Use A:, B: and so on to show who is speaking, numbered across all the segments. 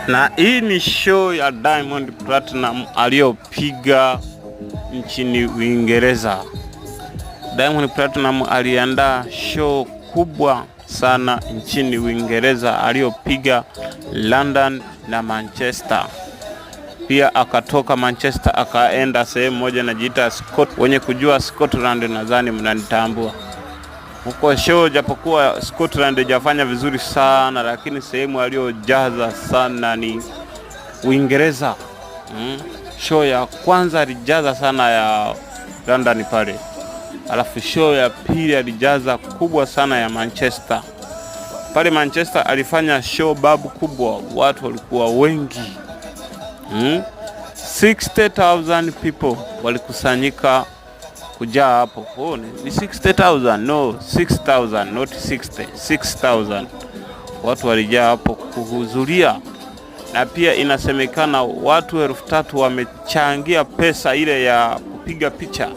A: Na hii ni show ya Diamond Platnumz aliyopiga nchini Uingereza. Diamond Platnumz aliandaa show kubwa sana nchini Uingereza aliyopiga London na Manchester. Pia akatoka Manchester akaenda sehemu moja najiita Scott. Wenye kujua Scotland nadhani mnanitambua huko show, japokuwa Scotland haijafanya vizuri sana, lakini sehemu aliyojaza sana ni Uingereza. Show ya kwanza alijaza sana ya London pale, alafu show ya pili alijaza kubwa sana ya Manchester. Pale Manchester alifanya show babu kubwa, watu walikuwa wengi, 60,000 people walikusanyika kujaa hapo. Oh, ni 60,000? No, 6,000, not 60, 6,000 watu walijaa hapo kuhudhuria, na pia inasemekana watu 3,000 wamechangia pesa ile ya kupiga picha,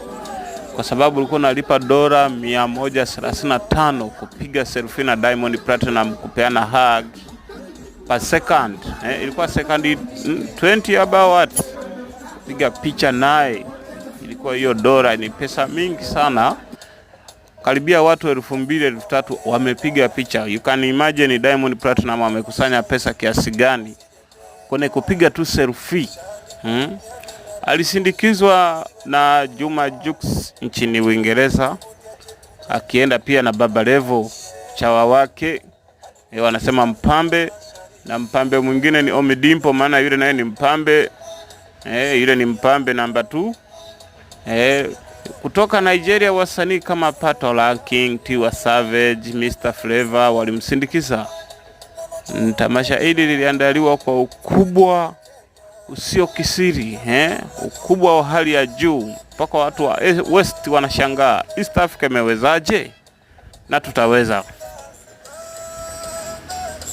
A: kwa sababu ulikuwa unalipa dola 135 kupiga selfie na Diamond Platnumz, kupeana hug per second. Ilikuwa second 20 about what, piga picha naye ilikuwa hiyo dola ni pesa mingi sana, karibia watu 2,000 3,000 wamepiga picha. You can imagine Diamond Platnumz amekusanya pesa kiasi gani kwenye kupiga tu selfie. Alisindikizwa na Juma Jux nchini Uingereza, akienda pia na Baba Levo chawa wake, wanasema mpambe, na mpambe mwingine ni Ommy Dimpoz, maana yule naye ni mpambe, yule ni mpambe namba 2. Kutoka Nigeria wasanii kama Patoranking, Tiwa Savage, Mr Flavour walimsindikiza. Tamasha hili liliandaliwa kwa ukubwa usio kisiri, ukubwa wa hali ya juu mpaka watu wa West wanashangaa East Africa imewezaje, na tutaweza.